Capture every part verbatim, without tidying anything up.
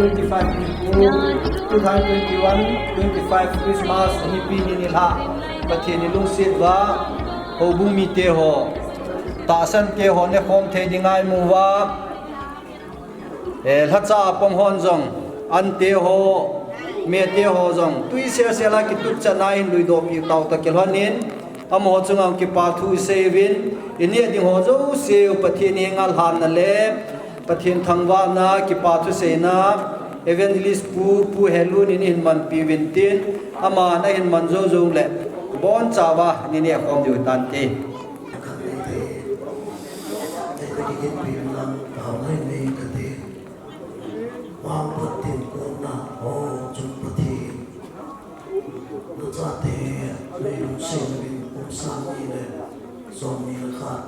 Twenty-five, two thousand twenty-one, twenty-five Christmas, nipi ni nilhah, Pathen in lungset uva, houbung mite ho, tahsan te ho, nekhom thei ding a imu uva, eh, lhacha a pang hon jong, ante ho, mete ho jong, tui sel sel a kitup chan a hin luidoh piu tau ta kilhon in, amaho chunga kipa thu isei uvin, ineh ding ho jouse u Pathen henga lhanna le, Pathen thangvahna, kipa thuseina, Evangelist Pu, Pu Helun in eihin manpi uvin tin, aman ahin man jou jou le, bonchauva, ineh khom diu tante. Vangphat tin kona, o, chung Pathen. Nachate, nei lungset uvin kum sang ni le, som ni le khat.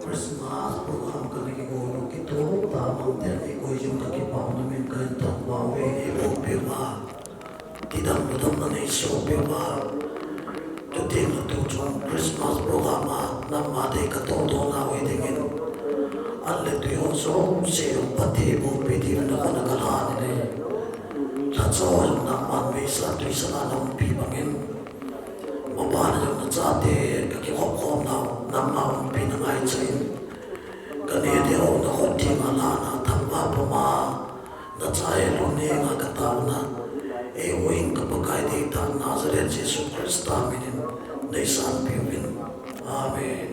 Christmas program kana kigon u kitoh tah a mangthah nei koi jing u kakipah u, namin kahin thangvah uve, nei bol peh uva. Kidang mudamna nei soh peh uva. Chuteng le tuchung Christmas program a, nangma dei katoh doh nau hiding in. An le tui ho jouse jong phatthei boh peh diuvin nakhut a kalhan in ahi. Lhacha ho jong nangman meisa tuisa la naumpi bangin, maban a jong nachate kakikhop khom nau, nangma umpi na ngaicha in. Kanete ho nakhut theng a lhan a thangvah puma, nachate lungning a kataona, eiho hing ka Pakai deitah Nazareth Jesu Christa min in neisanpeh uvin. Amen.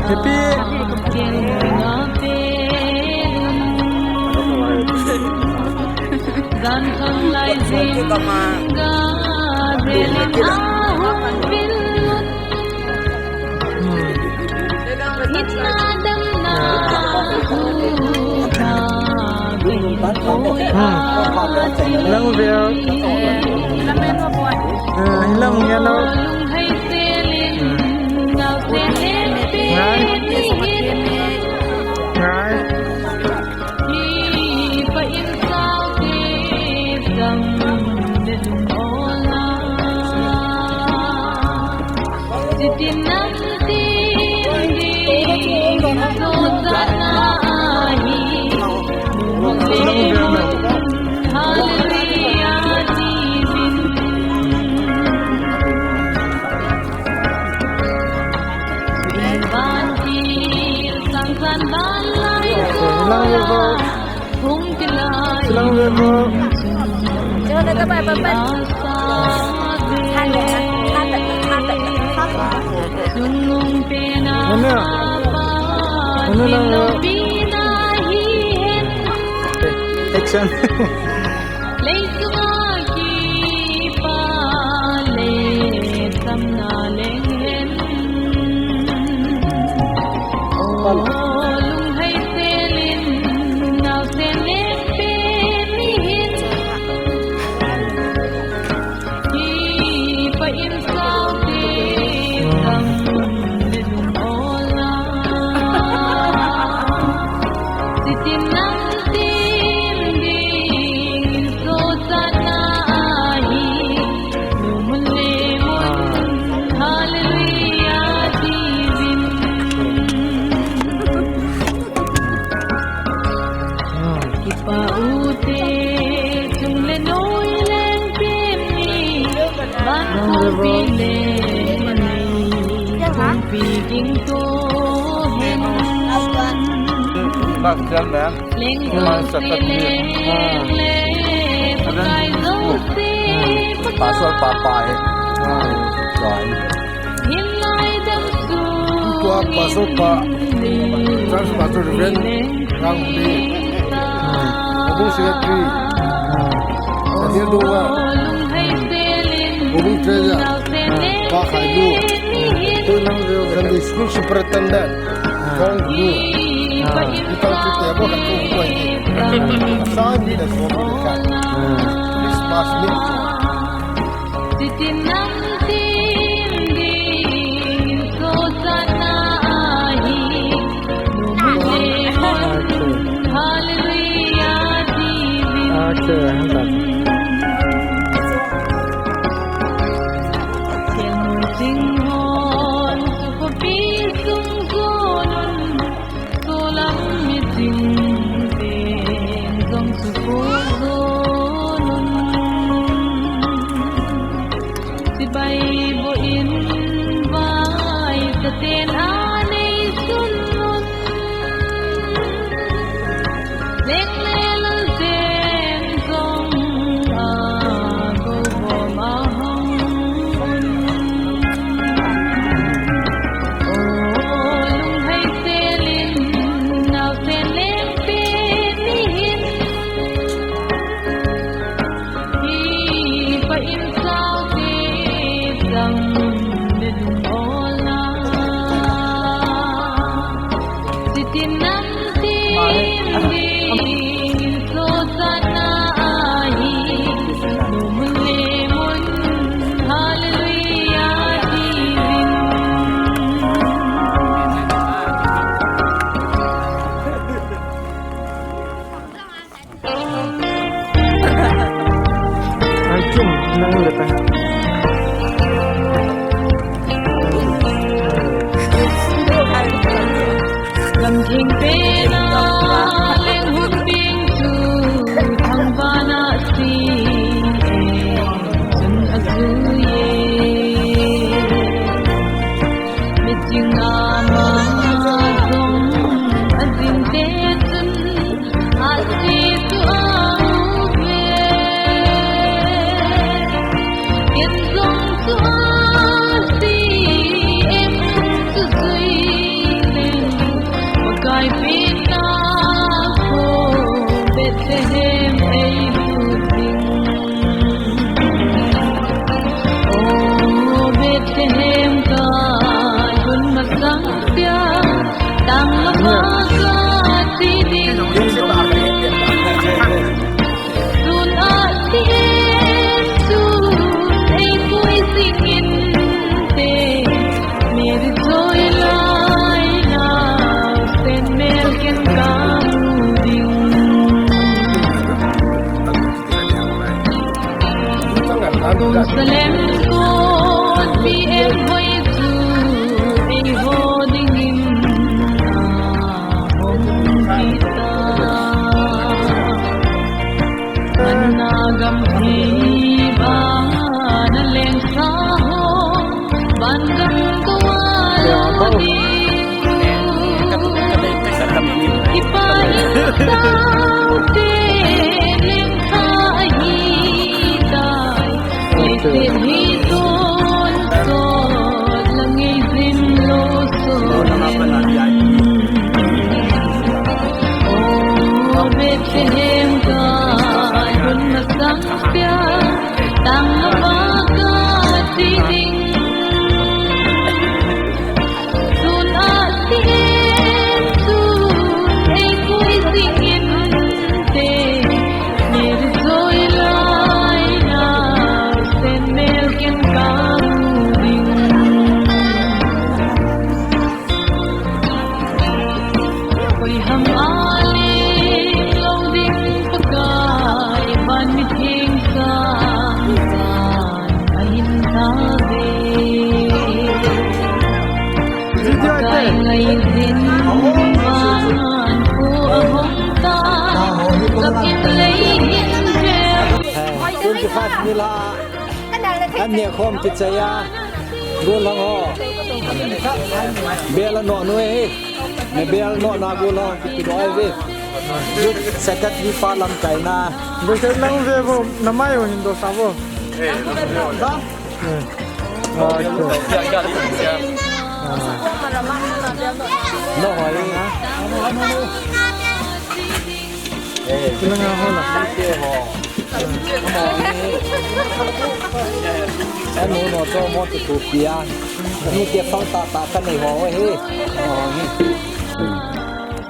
Happy. Hmm. Lang veo. Hmm, lang veo. Ngai. Ngai. Silang veo. Silang veo. Ano? Ano lang veo? Leichunga kipa le samna leng hen. O lunghei selin naosen lengpen ni hin. Kipa in saute dang le lung ola. Sitin nang tin ding sosana ahi. Lumun le mun. Hallelujah, tivin. Kipa ute chung le noi lengpen ni. Ban kumpi le ni. Kumpi ding to hen. Last ten man. Leng man sa tat ni. Pastor Papa eh. Join. Tua Pastor Pa, Charles Pastor Reverend Rangli. Obung Secretary. Daniel Dunga. Obung Treasurer. Pa Khailu. Sunday School Superintendent. Kong Lu. Itang chu te bo ka tu ko ni. Sa ni da so ni da. Christmas ni. Sitin nang tin ding sosana ahi. Lumun le mun. Hallelujah, tivin. Kelngoi singhon sukopi sung jonun. Solam miching ten jong suko jonun. Sipai bo in vai sa ten anei sunun. Leng le lal ten jong a go bom a hong un. O lunghei selin naosen lengpen ni hin. Kipa in saute dang le lung ola. Sitin nang tin ding sosana ahi. Lumun le mun. Hallelujah, tivin. Ai, chun, nang le ta. Lamtheng pena leng hun ding chu thangvana si e, chun a chu ye. Miching ama jong a jing te chun a si tu a u ve. Ken jong chu a si em chu zui leng. Pakai pena ko Bethlehem ei lut ding. O Bethlehem kai hun masang sia, tang lama ka ti ding. Sun a ti en sun ei koi sing in te, Mary choi lai naosen mel ken ka mu ding. Jerusalem kon P M hoi chu eiho dingin ahung kita. Manna gam hi bana lengsa ho, ban gam tua lo ding. Kipa in saute lengsa ahi tai, leiset hi tonsot la ngei jin lo sot. O Bethlehem ka Nila, an ne khom kichai a, golhang ho. Bel anoh nu hi. Ne bel anoh na golhang kidoh ve. Youth Secretary pa lamkaina. Golhang nang ve vo, namai ho hin dosa vo. Da? Eh. Okay. Ah. No, ho, eh. Kailangan ho la. Anu no cho mo tu tu pia. Nu ke phang ta ta ka nei ho he.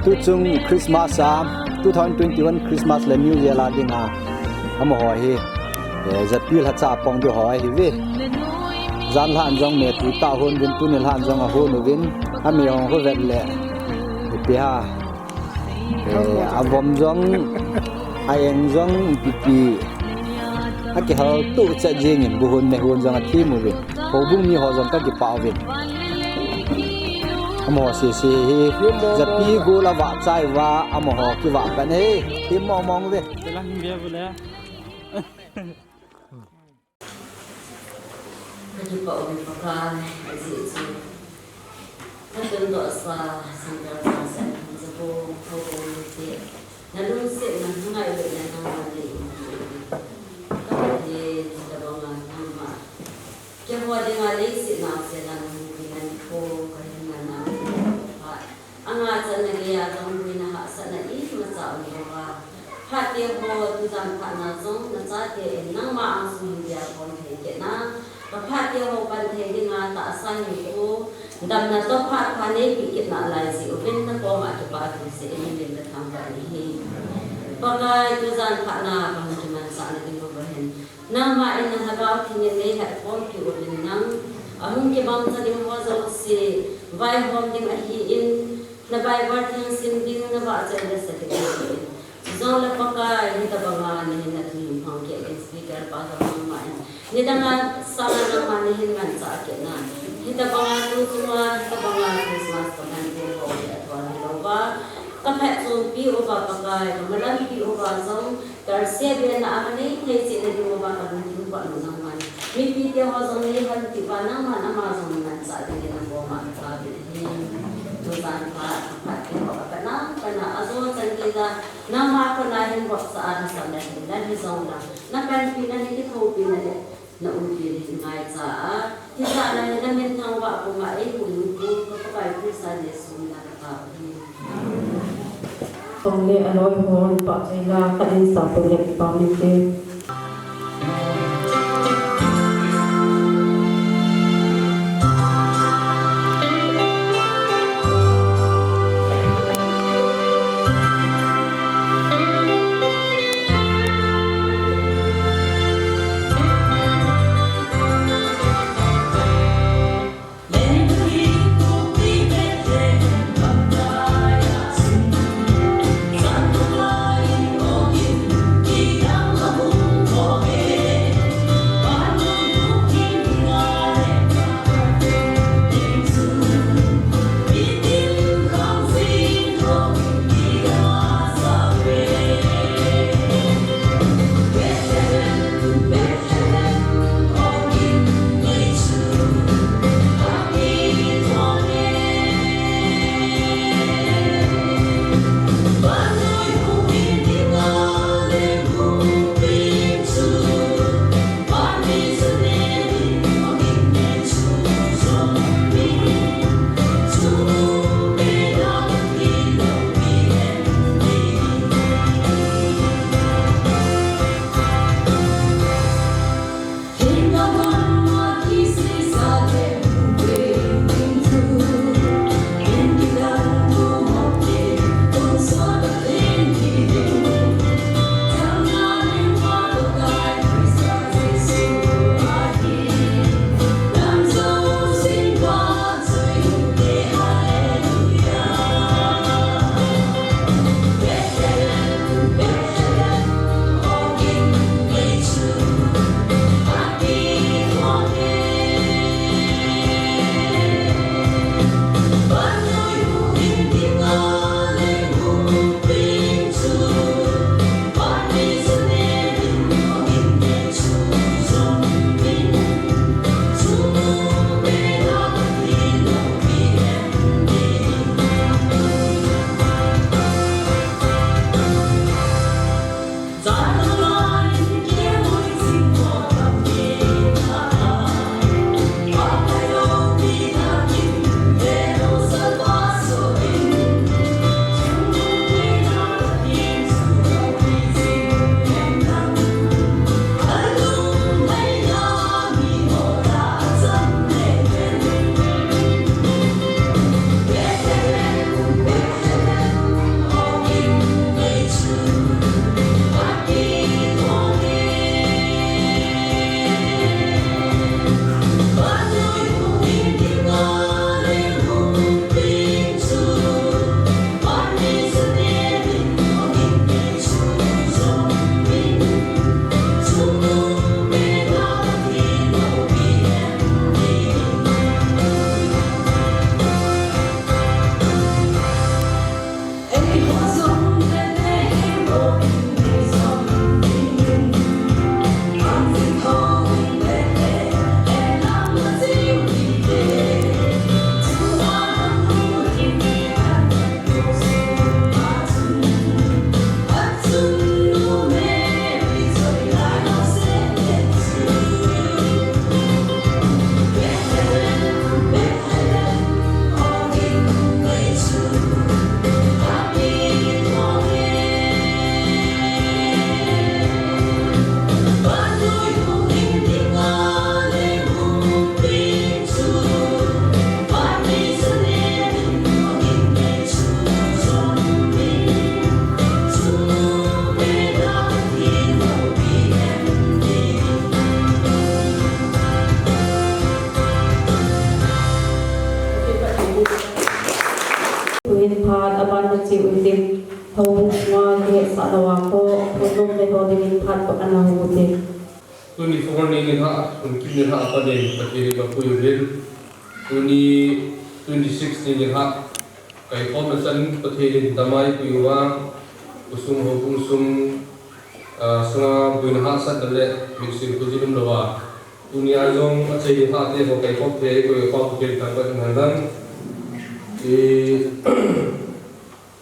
Tu chung Christmas a, two thousand twenty-one Christmas le New Year la ding a. Amaho hi. Eh, japi lhacha pong di ho hi ve. Jan lhan jong me tu ta hon vin tuni lhan jong a hon vin. Ami hong ho vet le. Ipi ha. Eh, a vom jong, a eng jong, ipi pi. A kihal tu chet jing in, bu hun ne hun jong a thi mu vin. Houbung mi ho jong ka kipah vin. Amaho sisi hi, japi gol a vah chai va, amaho kivah pen hi, hi mong mong ve. Ka kipah uve Pakai, ajeh chu na tun doh sa, sangkar sa, sa, sa po, po, po, te. Na lungsetna, na ngailutna, nangman nei umpi uve. Ka Pathen, tabang a, nangma. Keiho dinga leiset naosen a nahung pina nikho, ka hinna na, Anga channa geiya kaboina hahsatna imacha umlouva. Phat teho tujan phatna jong nachate in nangma angsung hin dia khom thei kit na. Ka phat teho pan thei dinga tahsa hinkho damna toh phat pha neipe kit nalai jeh uvin nakoma kipathu seh in min kathangvah in ahi. Pakai tujan phatna kahung kimansah na diuva hin. Nangma in na Lhagao Theng in neihet khompi uvin nang, ahung kibang cha ding ho jouse, vaihom ding ahin, na Bible theng sim ding, na vahchoi le sa ding ahin. Chujongle Pakai, hitabanga nahin na thuhing phang kei in speaker pa jong nangma in. Nidanga sanga nangma nahin manchah kei na. Hitabanga tu chunga, hitabanga Christmas kaman thei ho hi athon hilouva. Kaphatchompi uva Pakai, kamalampi uva jong, Kalse bena a kanei thei cheh na diuva kalungthim pot u nangman. Mipi teho jong neihen pi uva nangman ama jong manchah dingin nakoma kataovin ahi. Tujan phat, phat teho a kana, kana ajo chan geiya, nangma khut a hin vopsa a nasam le hin, nahi jong lang. Napanpina, nakithopina le. Na umpi ding ngaicha a, hijat a hi na minthang vah puma eihuhhing pu, ka Pakai Christa Jesu mina katao ahi. Song le aloi hon pachatna khat in sa pu le pa min te. Houbung sunga kihetsah lou a ko, houbung le ho dingin phat ko ana hou te. Tuni February ni nilhah, kum kim nilhah a pat in Pathen in apui uvin. Tuni twenty-six ni nilhah, kaikhomna chan Pathen in damna eipui uva, khosung houbung sung, ah, sunga boina hahsatna le minsin khojin umlou a, tuni a jong achai nilhah te ho kaikhom thei eipui uva Pathen thangvah in umhen lang. I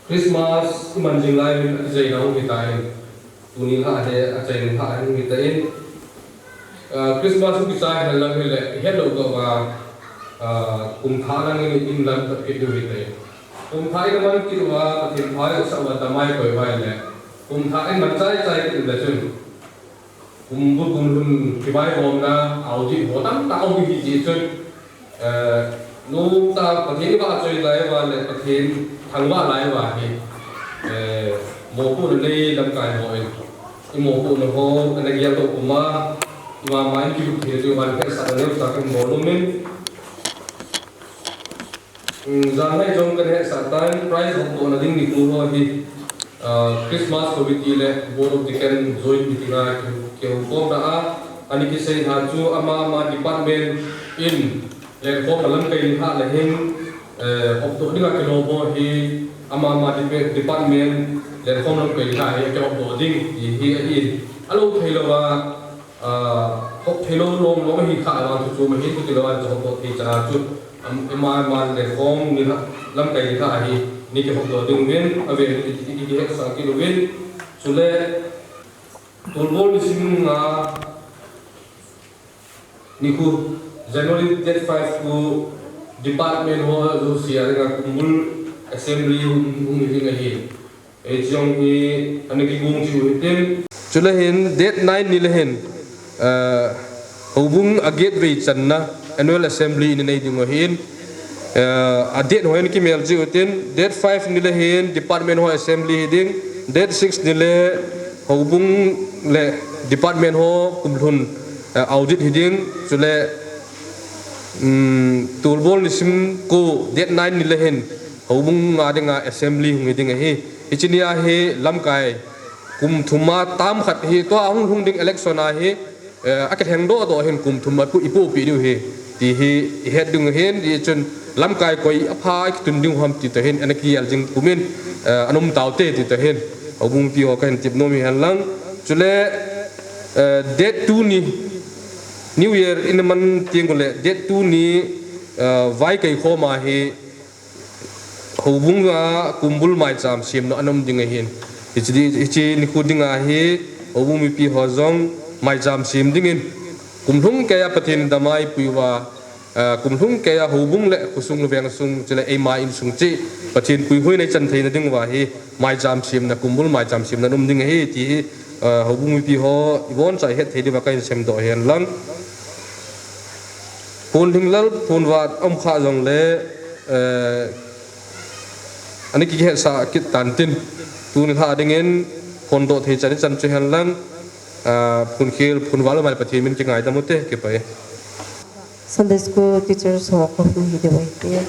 Christmas iman jing lai uvin akichaina hung hitan. Tuni nilhah hi achaina nilhah hung hitan. Ah, Christmas hung kichai hen lang hile, ihet lou tah uva, ah, kum thah lang in iman kit diu hitan. Kum thah iman kit uva, Pathen phat isah uva damna eikoi uva ahile, kum thah iman chai chai kit ule chun, kum bu kum lhun kivaikhomna, audit ho tamtah aum ding ahi jeh chun, eh, nomtah Pathen ivahchoi lai uva le Pathen thangvah lai uva hi, eh, mopohna nei lamkai ho in, imopohna ho ana geldoh puma, ima ma in kihup thei diu vin hetsahna neocha kahin bol nom in. Hmm, janhi jong kahin hetsah tan, prize hopdohna ding nikho ho hi, ah, Christmas Committee le Board of Deacon joint meeting a ki, kihoukhomna a, ana kisei a chu ama ama department in lenkhomna lamkai nilhah le hin, eh, hopdoh dinga kilom ho hi ama ama depa-, department lenkhomna lamkai nilhah hi akihopdoh ding ti hi ahin, alou thei louva, ah, hop thei lou lom lom ahi kha vang chu chu ma hin kati lou a chu hopdoh thei chan a chu, am, ima ima lenkhom nilhah, lamkai nilhah hi, ana kihopdoh ding uvin, avel in i, i, i, kihetsah kit uvin. Chule, tulbol nisim nga nikho, January date five khu department ho jouse a dinga kumbul assembly hung, hung hi ding ahi. Hiche jong hi ana kigong jiu hitin. Chule hin date nine ni le hin, eh, houbung a gateway channa annual assembly ina nei diu ahin. Eh, a date ho ana kimel jiu hitin. Date five ni le hin department ho assembly hi ding. Date six ni le houbung le department ho kum lhun, eh, audit hi ding. Chule, um, tulbol nisim ko date nine ni le hin houbung a dinga assembly hung hi ding ahi. Hiche ni a hi lamkai kum thum a term khat hi tua hung lhung ding election a hi, eh, akilheng doh doh hin kum thum a ipu, ipupi diu ahi. Ti hi ihet diu ahin, hichun lamkai koi apha kitun diu ham ti toh hin, ana kigel jing pum in, eh, ana um taute ti toh hin. Houbung mipi ho kahin tep nom ahi hen lang. Chule, eh, date two ni, New Year ina man teng uleh, date two ni, eh, vaikai khom a hi, houbung a kumbul maicham semna ana um ding ahin. Hiche di, hiche nikho dinga hi houbung mipi ho jong maicham sem dingin, kum lhung keiya Pathen in damna eipui uva, ah, kum lhung keiya houbung le khosung le veng sung chule eima insung cheh Pathen puihoina ichan theina diuva hi maicham semna, kumbul maicham semna ana um ding ahi ti hi, ah, houbung mipi ho iboncha ihet thei diuva kahin semdoh ahi hen lang. Phun lhinglel, phun vat aum kha jongle, eh, ana kihetsah kit tan tin. Tuni lha dingin phun doh thei chan ichan chu hen lang, ah, phun khel, phun vat le mai Pathen min kingaidam ute, kipah e. Sunday school teachers ho kahung hi diu ahi te.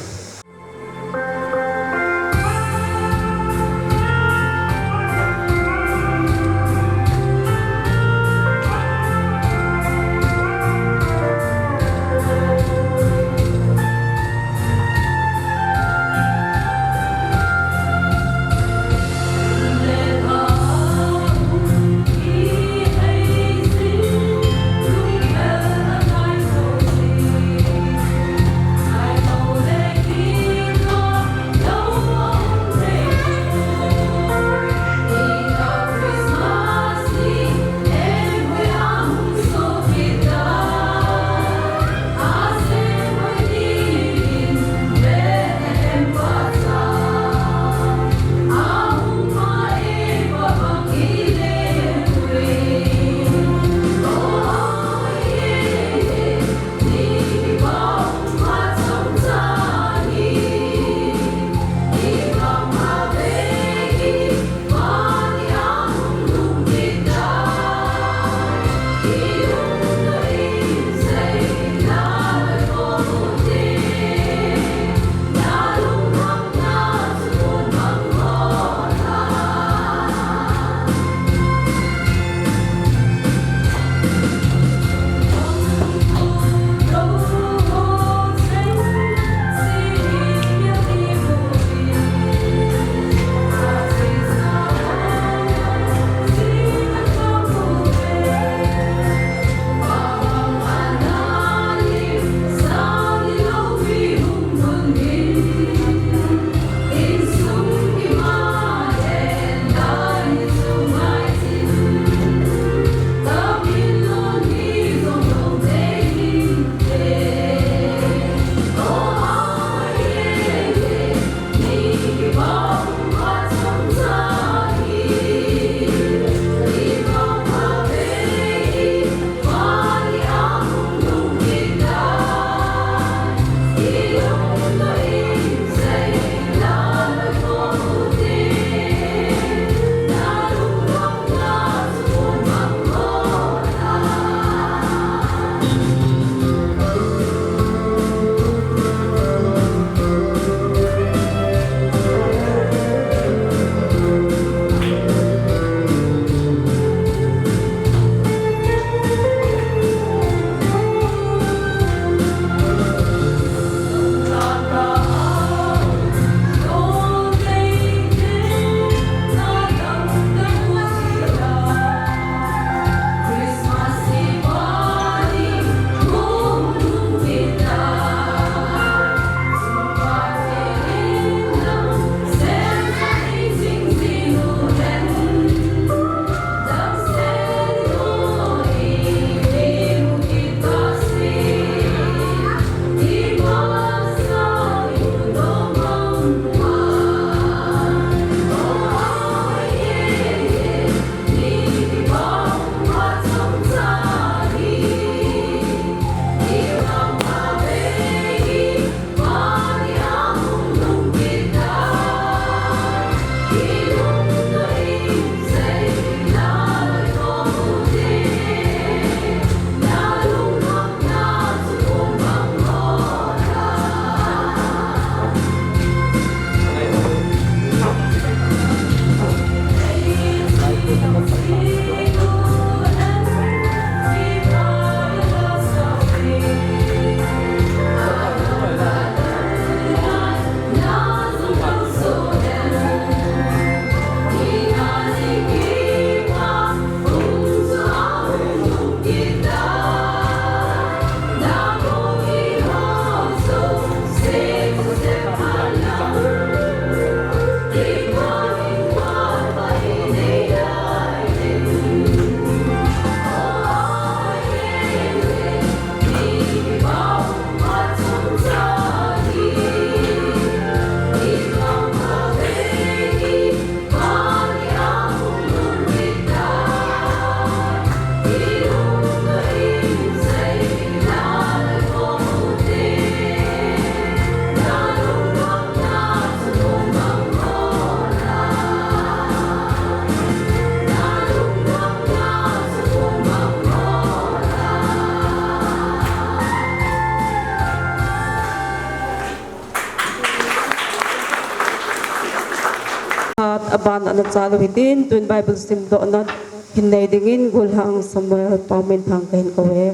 Pan ana cha lou hitin, tun Bible simdohna hin nei dingin Golhang Samuel Paominthang kahin kou e.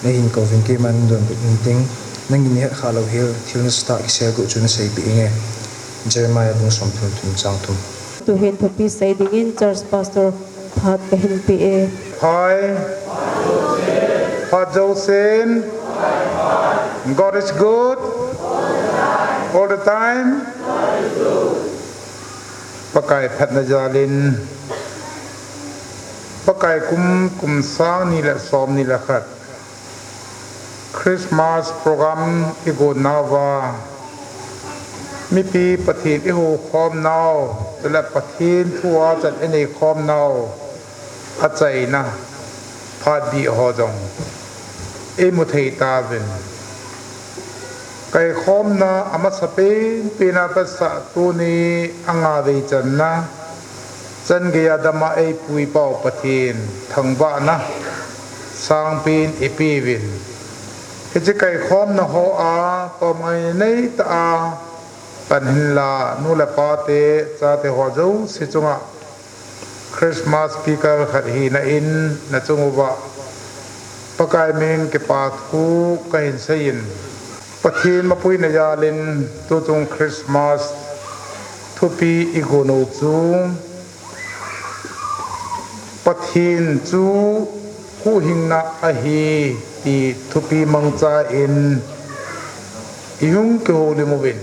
Neihin kouvin keiman donbut inting, nangin nahetkhah lou hel thil nasatah kisei gu chu naseipeh inge. Jeremiah bung somthum le thum chang thum. Tuhin thupi sei dingin Church Pastor phat kahin pe e. Hi. Phat jousen. God is good. All the time. Pakai phatna jalin, Pakai kum, kum sang ni le som ni le khat Christmas program igon nauva, mipi Pathen ihoukhom nau, chule Pathen thu a chan inei khom nau, achaina phat bih ho jong imu thei tauvin. Kaikhomna amasapen pen a pat sah tuni a nga vei channa, chan geiya dama eipui pau Pathen thangvahna sangpen ipeuvin. Hiche kaikhomna ho a tawm ngai nei tah a pan hinla, nu le pa te, chate ho jouse chunga Christmas speaker khat hina in nachung uva Pakai min kipa thu kahin seiyin, Pathen mapuina jalin tuchung Christmas thupi igon u chu Pathen chu huhhingna ahi ti thupi mangcha in ihung kihoulim uvin.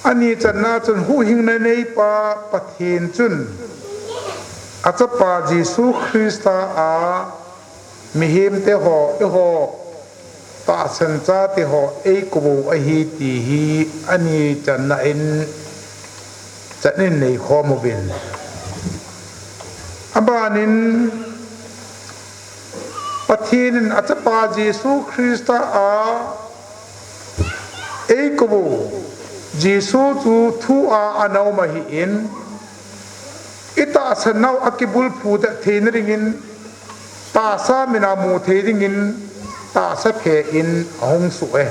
Ani channa chun huhhingna neipa Pathen chun achapa Jesu Christa a mihemte ho, eiho tahsan chate ho eikou u ahi ti hi ani channa in chan in neikhom uvin. Abanin Pathen in achapa Jesu Christa a eikou u, Jesu chu thu a ana um ahin, itahsan nau akibulphu det theina dingin, tahsa mina mu thei dingin, tahsa phe in ahung soh e.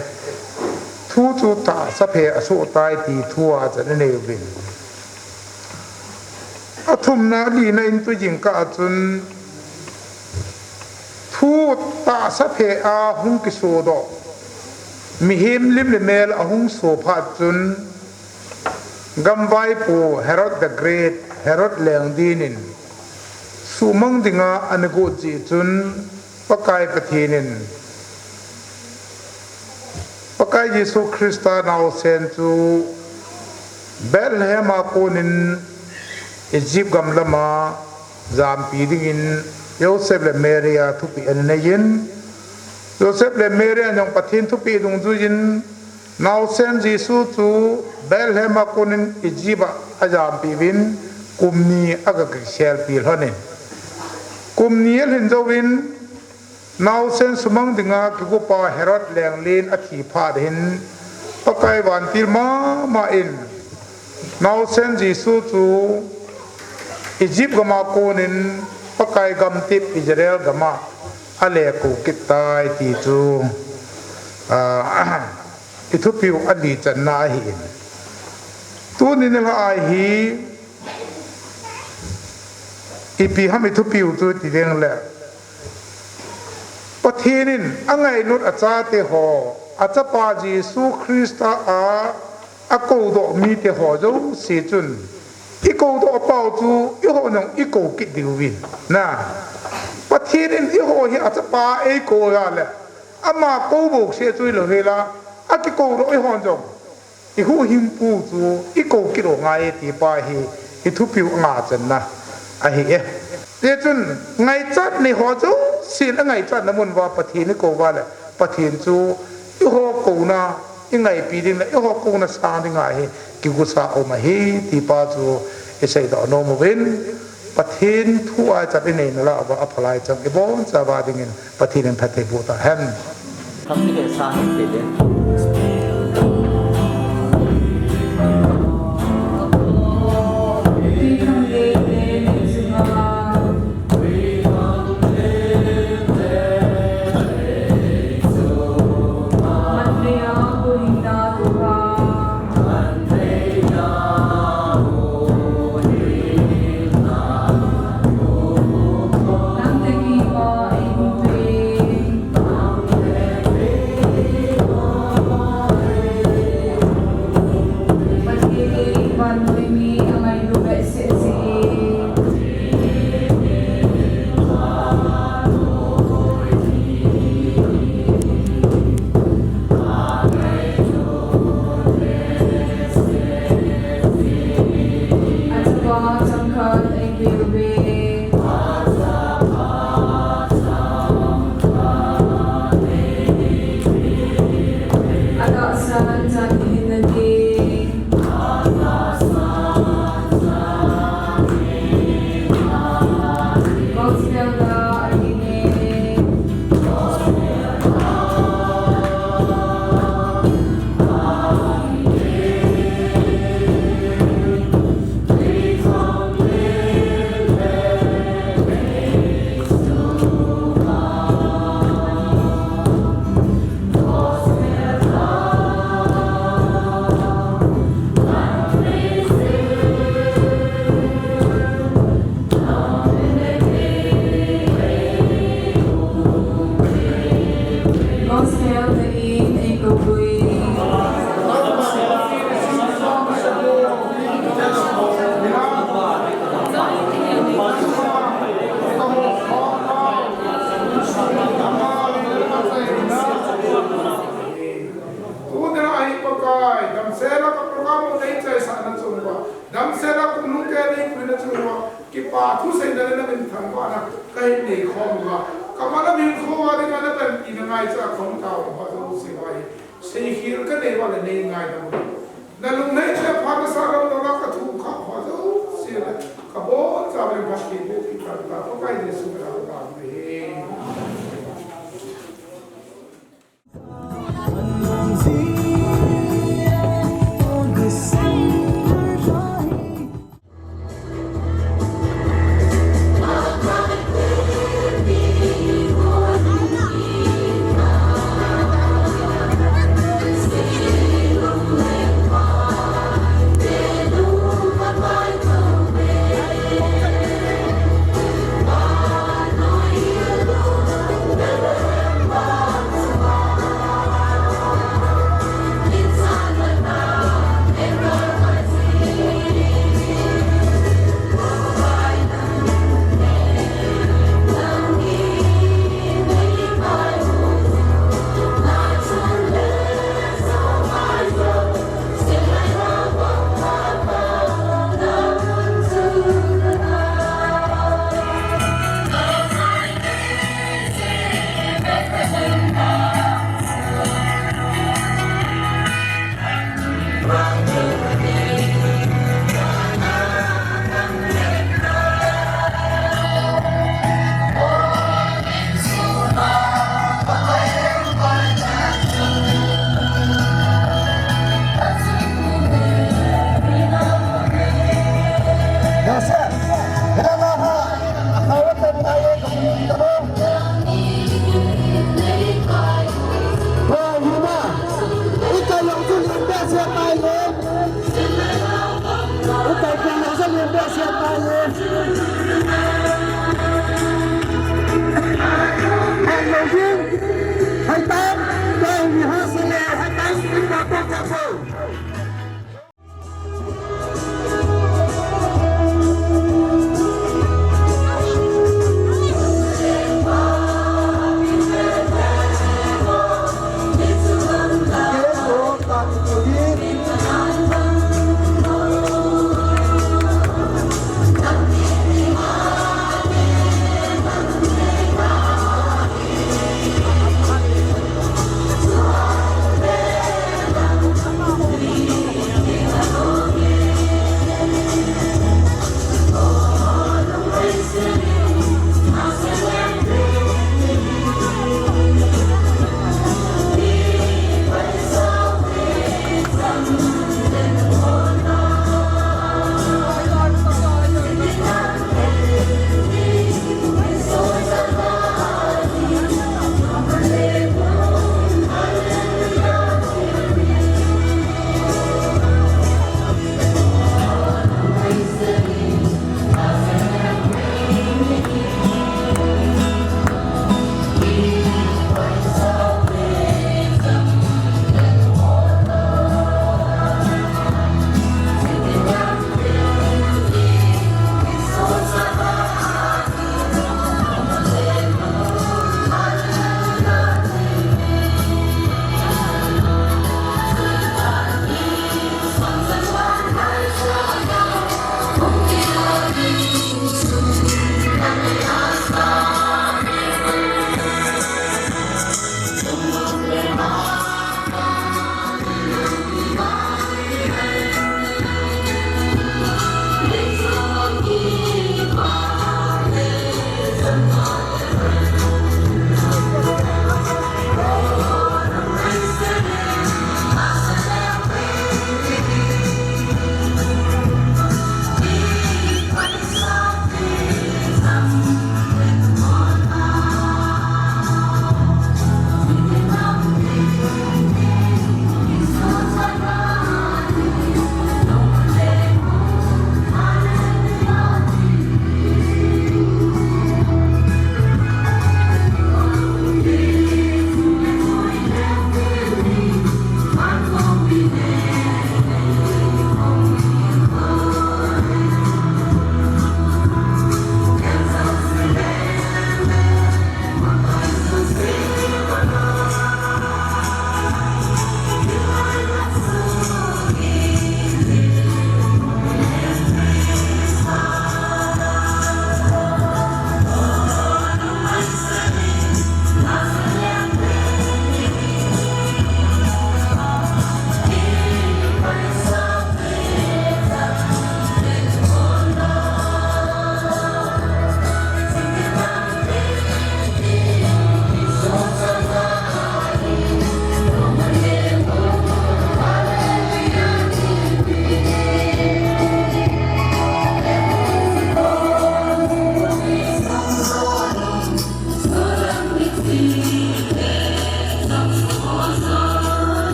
Thu chu tahsa phe asoh tai ti thu a chan inei uvin. Athumna, alina in tu jingkah a chun thu tahsa phe a hung kisodoh mihem lim le mel ahung so phat chun, gamvaipo Herod the Great, Herod Lengdin in suhmang dinga ana got jeh chun, Pakai Pathen in Pakai Jesu Christa naosen chu Bethlehem a konin Egypt gam lama jampi dingin Joseph le Mary a thupeh ana neiyin, Joseph le Mary a jong Pathen thupeh dungjuiyin naosen Jesu chu Bethlehem a konin Egypt a ajampi uvin, kum ni aga kiselpi lhonin, kum ni alhin jouvin, naosen sumang dinga kigupa Herod Lenglen athi phat hin, Pakai vantil mama in naosen Jesu chu Egypt gama konin Pakai gamtep Israel gama alekou kit tai ti chu, ah, ithupiu ali channa ahin. Tuni nilhah a hi ipi ham ithupiu chu ti ding le, Pathen in angailut achate ho, achapa Jesu Christa a akoudoh mite ho jouse chun, ikoudoh pau chu eiho jong ikou kit diuvin. Na, Pathen in eiho hi achapa eikou a le, ama kou bou seh chu hilou hela, akikoudoh eiho jong ihuhhingpu chu ikou kit u ngai e ti pa hi ithupiu nga channa ahi e. Hichun ngaichat nei ho jousen angaichatna mun uva Pathen ikou uva le, Pathen chu eiho kouna ingaipi ding le eiho kouna sang dinga hi kigusa um ahi ti pa chu iseidoh nom uvin, Pathen thu a chat inei nalai uva aphalai chang ibonchauva dingin Pathen in phatthei boh tahen. Tuna hi Pakai, damsela ka program u neichaisahna chunga, damsela ka lungkei neipuina chunga, kipa thuseina le namin thangvahna kahin neikhom uva, ka mana min khova dinga napanpina ngaicha khom tauva, Jehovah hi. Seikhel kanei uva le neingaidam uva. Nalunglhai cheh pha nasah lou, nalunga kathum kha uva, Jehovah le kabonchauva le phatthei boh peh tauva, Pakai Jesu mina kahin.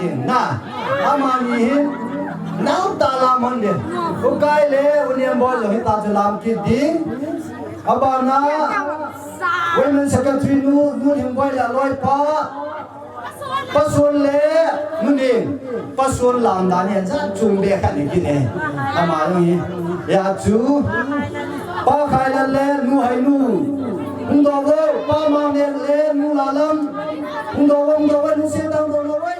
Na, amani hin, nau ta lam hon ding. U Kai le u Niamboi jong hita chu lam kit ding. Abana, Women Secretary nu, nu Niamboi le loipa. Pa Suan le nu Ning, Pa Suan lam dan hi jat chung be khat ni kit e. Ama jong hi. Hia chu. Pa Khailal le nu Hainu. Hung doh vo, Pa Mangnek le nu Lalam. Hung doh vo, hung doh vo, nu Setang doh vo.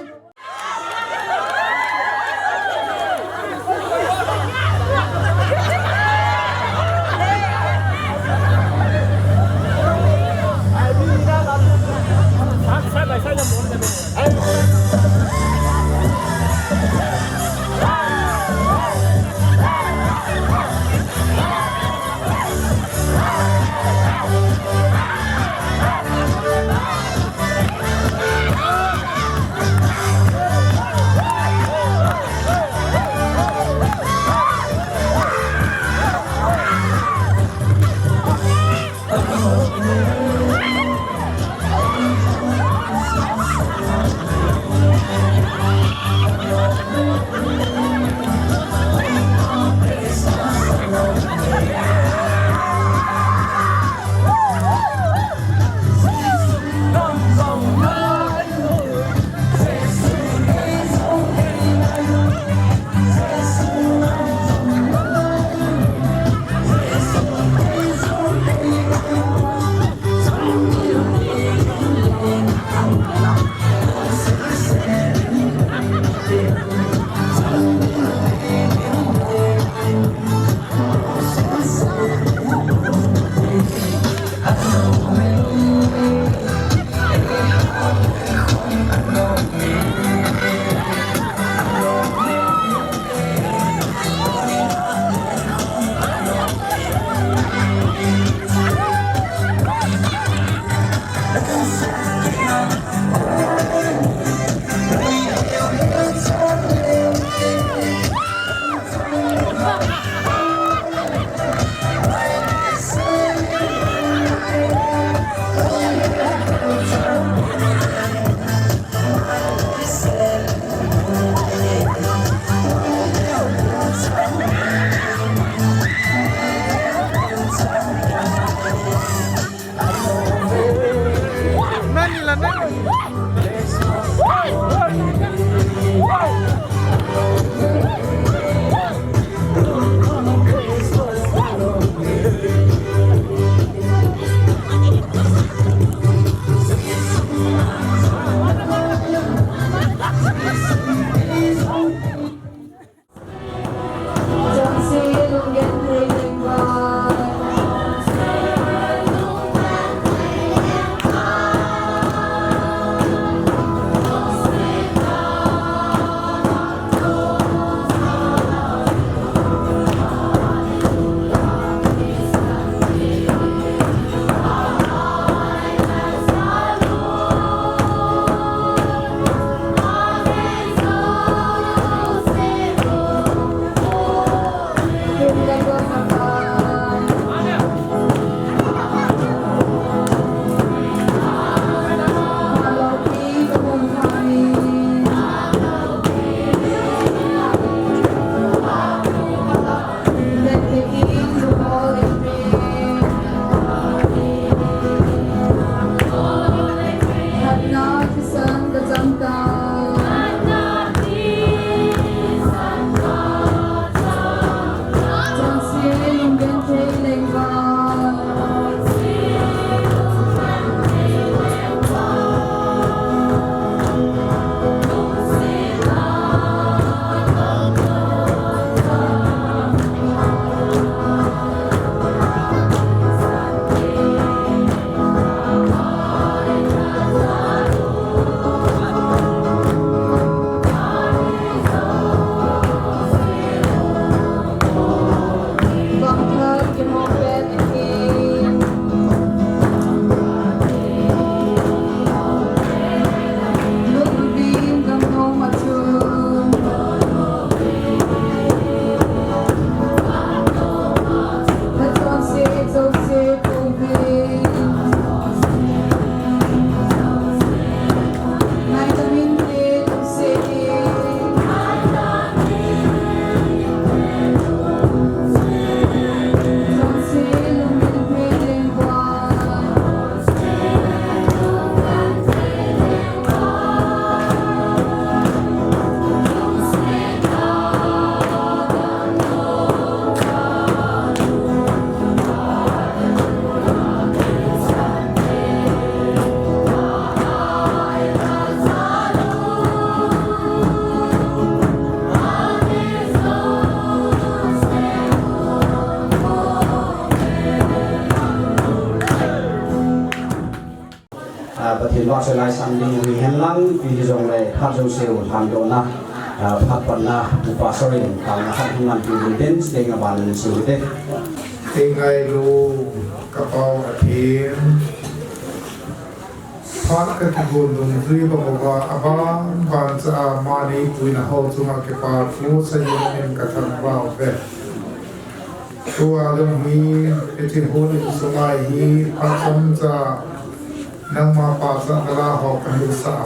Salai sang ding u hihen lang, pi hijongle, phat jouse u lhandohna, ah, phat patna, upa sorin, taona khat hung ngan pi ding den, stage a ban in su te. Ka ngailu, ka pau a thim. Phat ka kigon dungjui bang uva, aban ban cha a mani puina ho chunga kipa thu sa yin in ka thangvah uve. Tua lung hi, hiche hun in sunga hi, phat chomcha, nangma pachatna la ho ka hilsah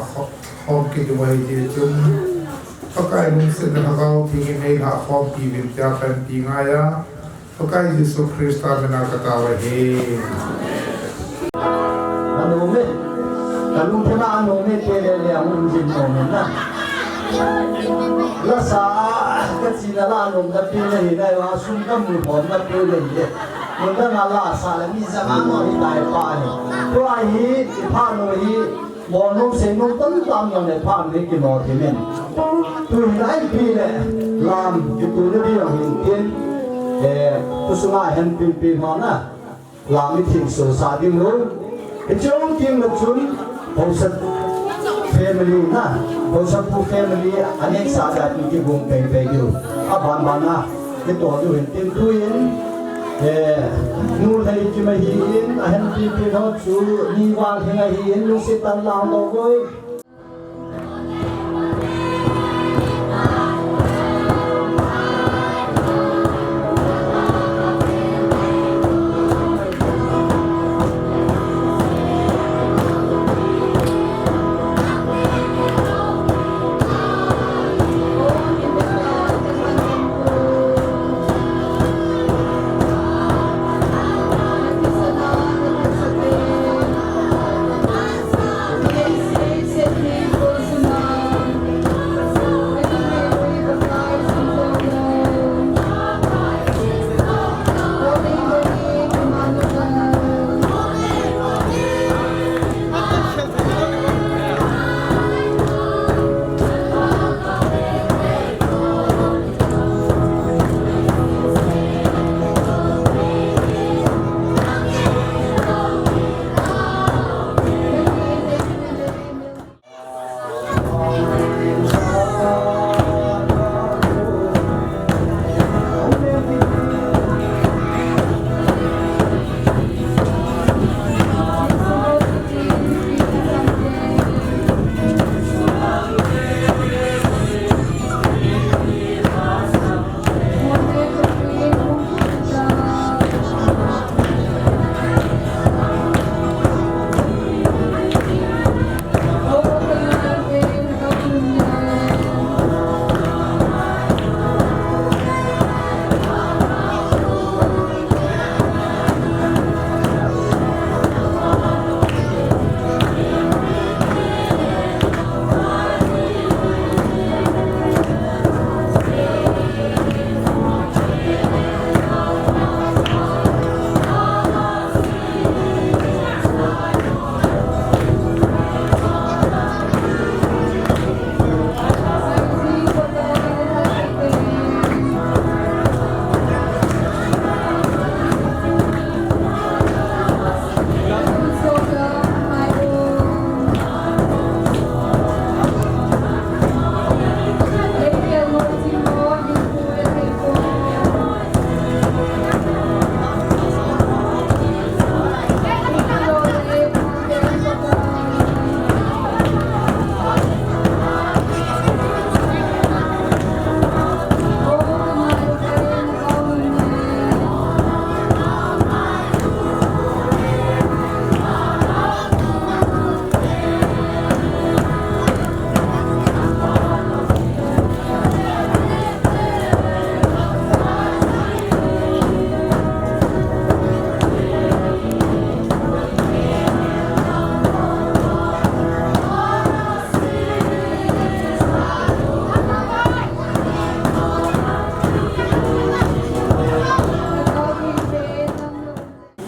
khom kit u ahi jeh chun, Pakai lungsetna Lhagao Theng in nei lhah khompi uvin tia panpi ngai a, Pakai Jesu Christa mina ka tao ahi. Anom e. Ka lungthim a anom e, te le le a hung jin nom e na. Lasa, ka china la anom na pe na hi na, a sum ka mu hom na pe na hi. Mun dang a lasa le mi jang a no hi tai pa ni. Tua hi, i pha no hi, Bol nom sei nom tam tam jong le phan ve kino thei men. Tu hin a ipi le lam kitu le ding jong hin tin. Eh, tu sunga hen pin pin ho na. Lam i thil so sa ding lo. I chong ting le chun, Haosa family na. Haosa pu family a next sa jat ni kibung pei pei diu. Aban ban na. Kito diu hin tin tuin, eh, nu lhei kim ahin, ahin pipi ho chu, ni val hin ahin, lungset tah in lang lo voi.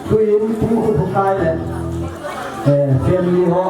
Tuin, tu khu thu kai le, eh, family ho.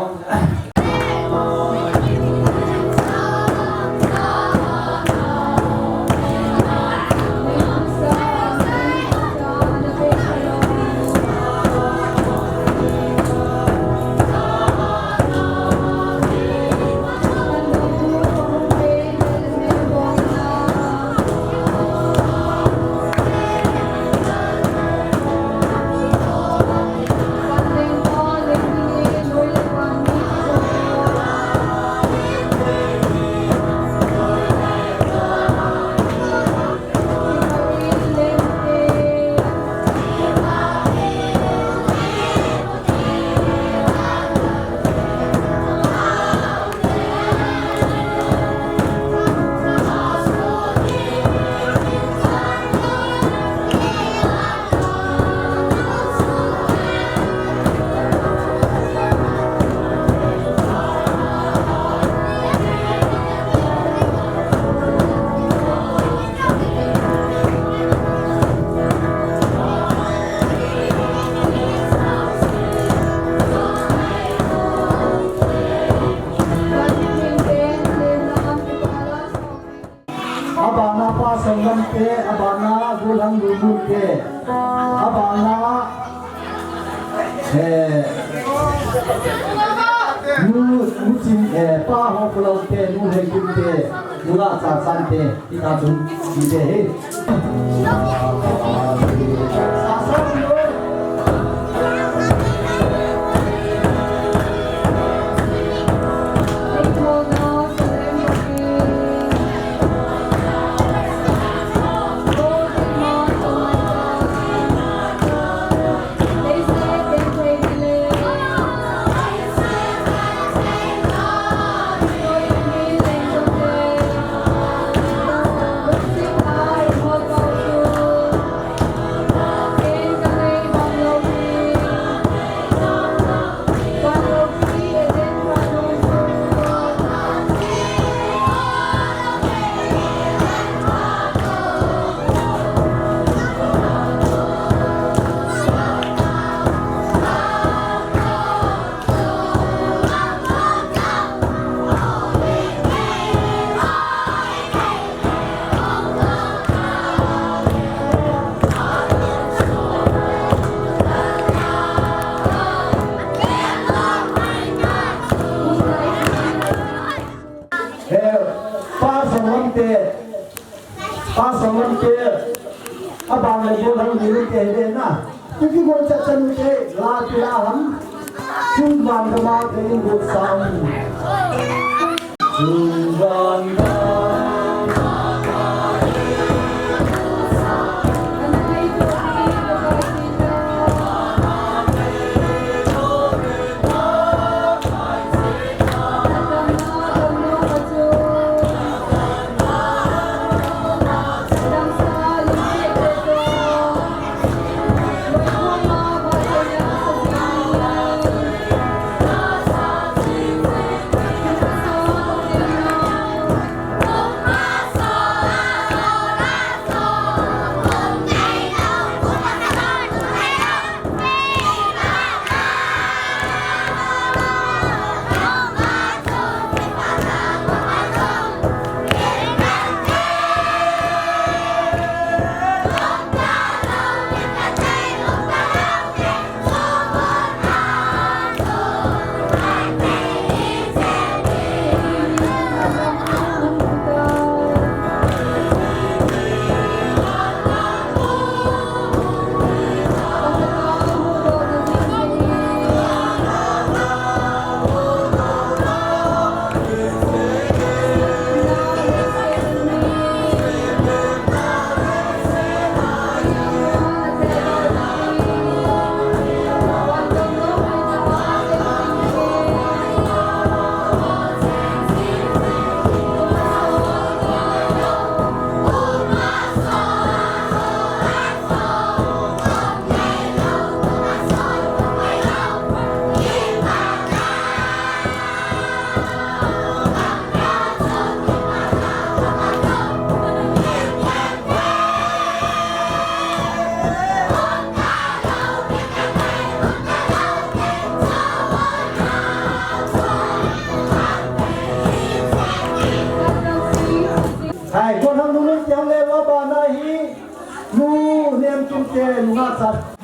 Te, abana, Golhang Lulun te. Abana, eh, Nu, Nu Chin, eh, Pa Hopulou te, Nu Hei Kim te, Nu La Cha Chan te, ti ta chun, ti te he. Eh, Pa Songlam te, Pa Songlam te, abang le Golhang Lulun te he na. Ipi gon cha chan te, la ti la ham. Chun van ka ma te in got sa. Chun van ka Hai, Golhang Lulun te hang le, abana hi, Nu Nemkim te, Nu Ngachat.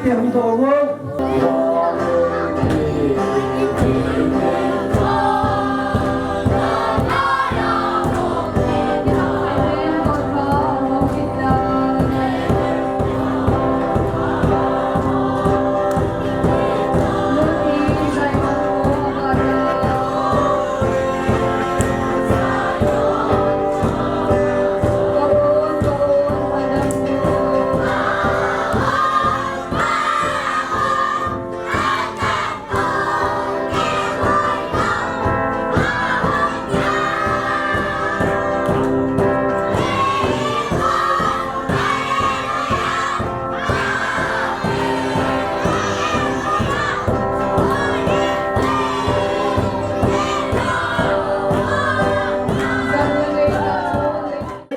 Hung dong o.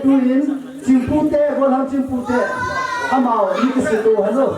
Tuin, Chingpute, Golhang Chingpute. Amau, ni kisi to, hello.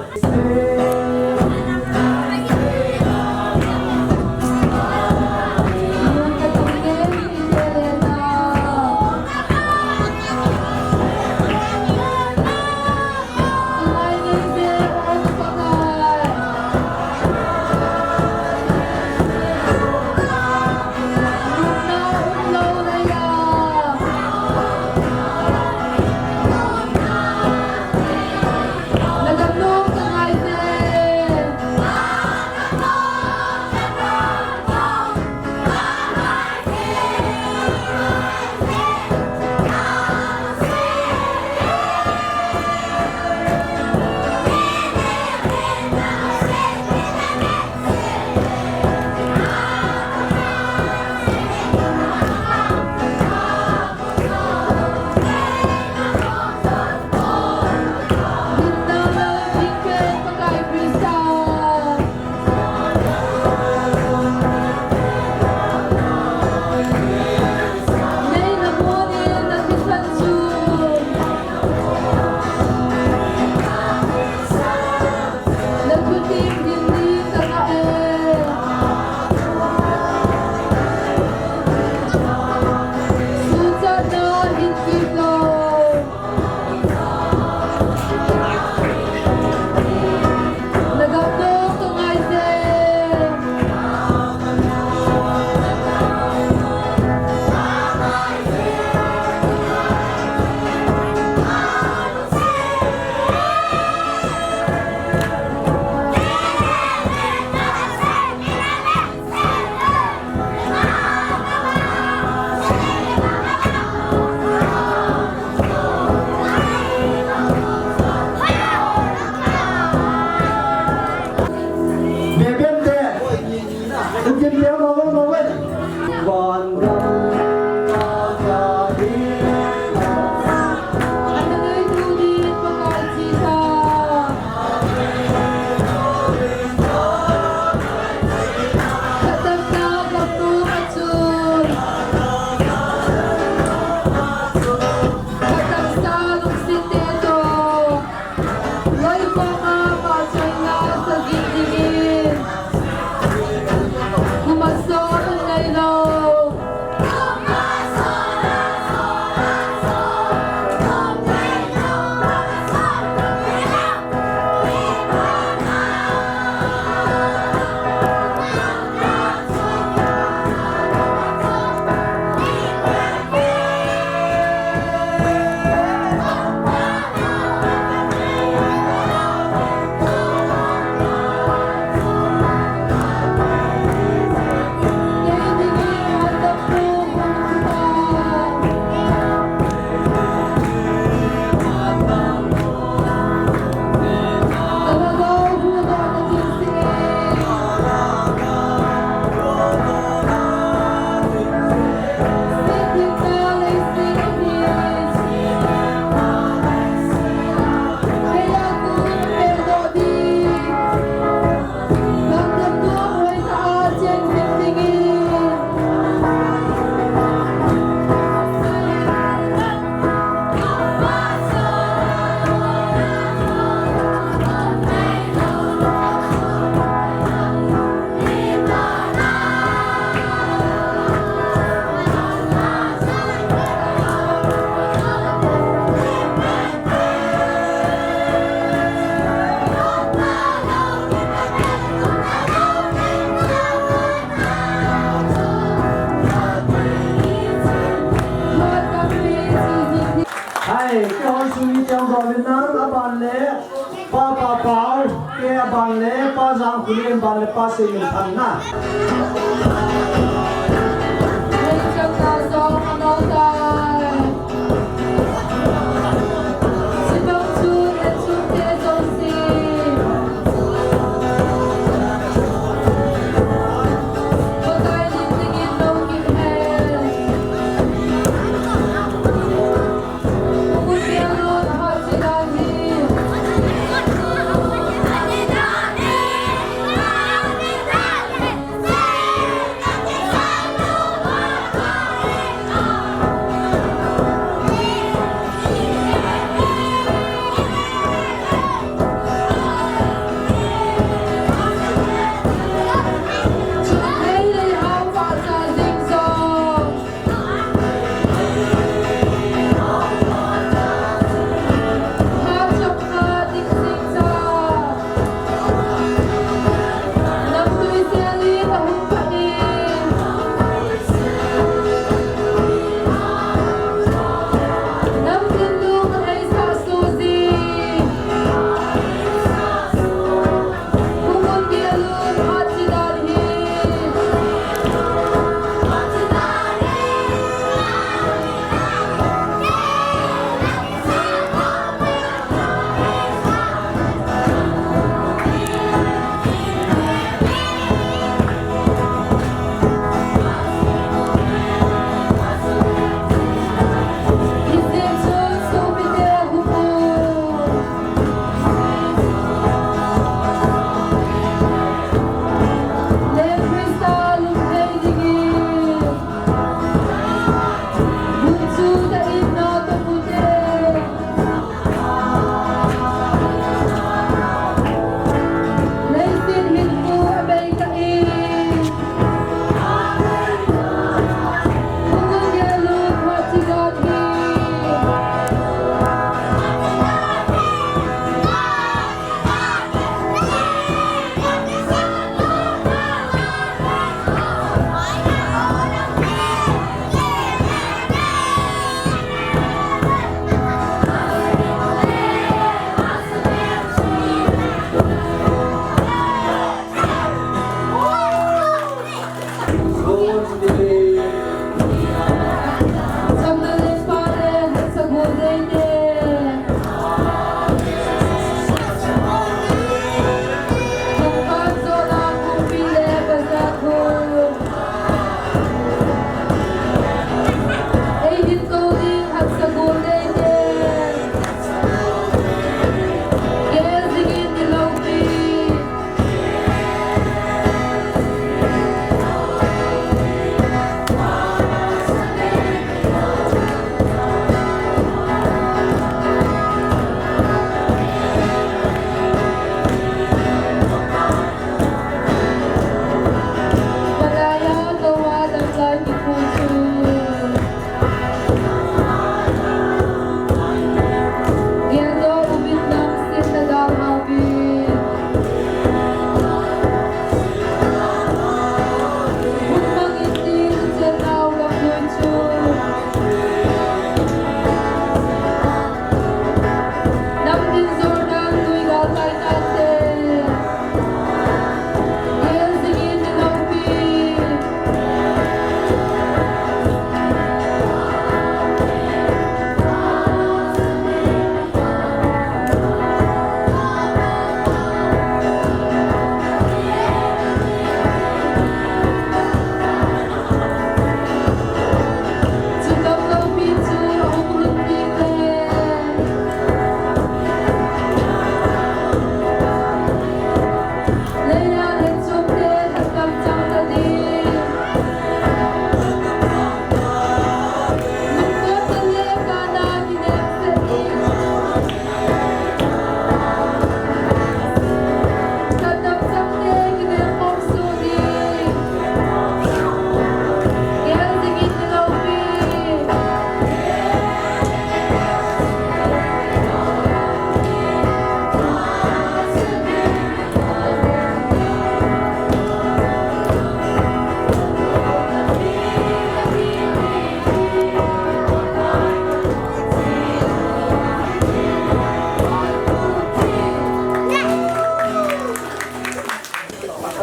Len ban le pa se min phan na.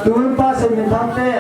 Tun Pastor Minthang te.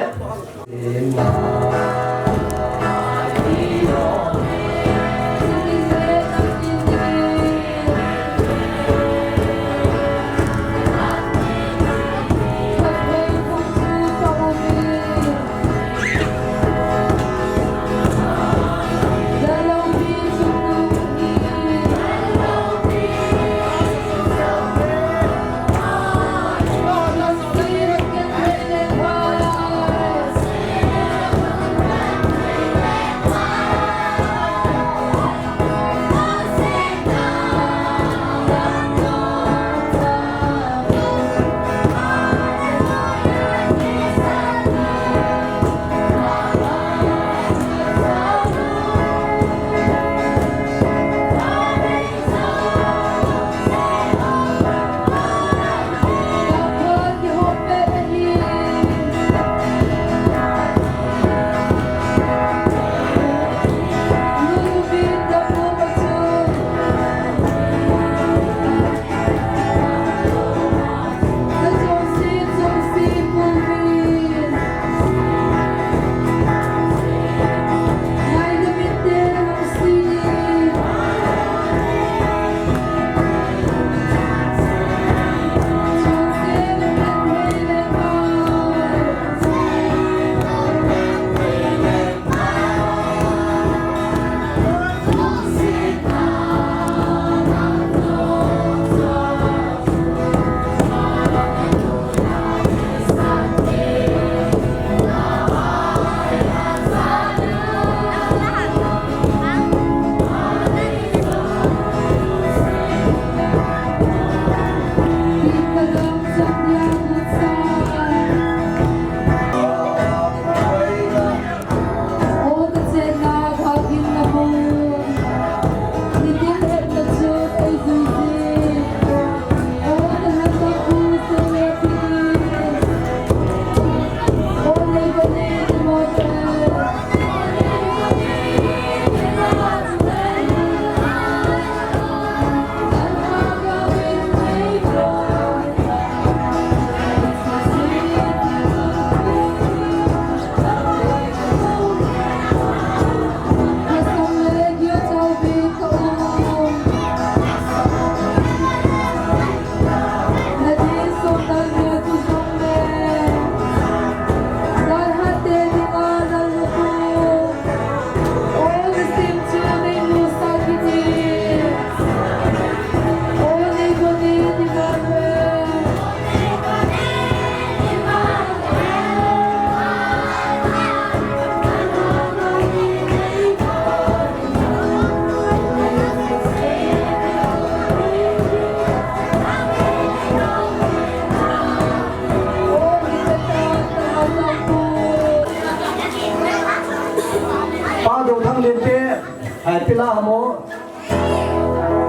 Pa Dothang Lente, hai pila hamo.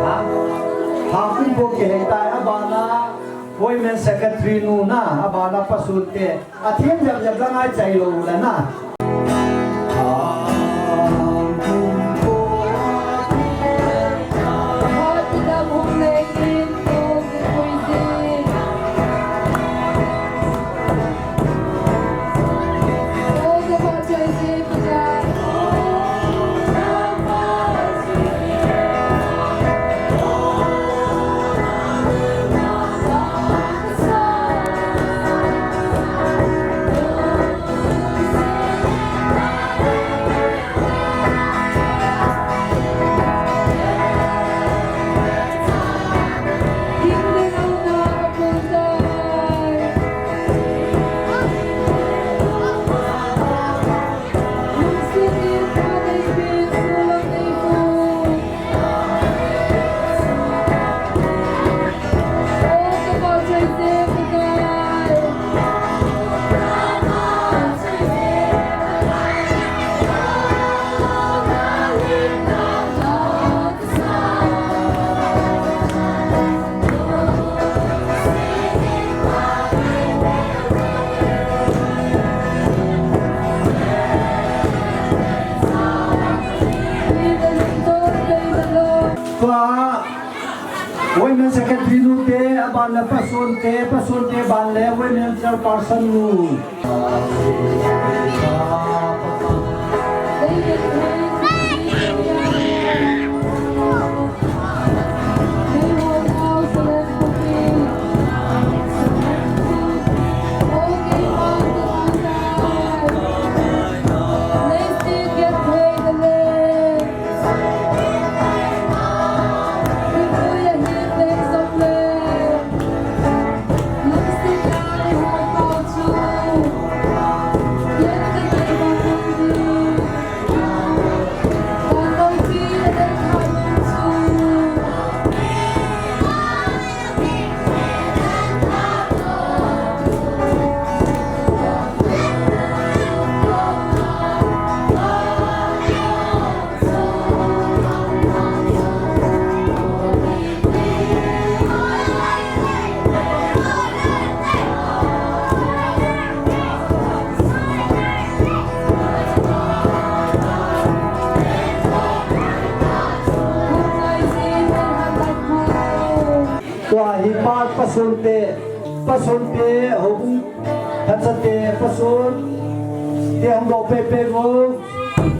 Ha? Ha kum po ke hei tai abana. Women Secretary nu na, abana Pasun te. Athem jap jap la ngai chai lo la na. Person nu. Tua hi pa, pasonte, pasonte, hou, hachate, pasonte, hung dou pepe vo,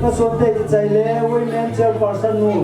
pasonte kichai le, women chairperson nu.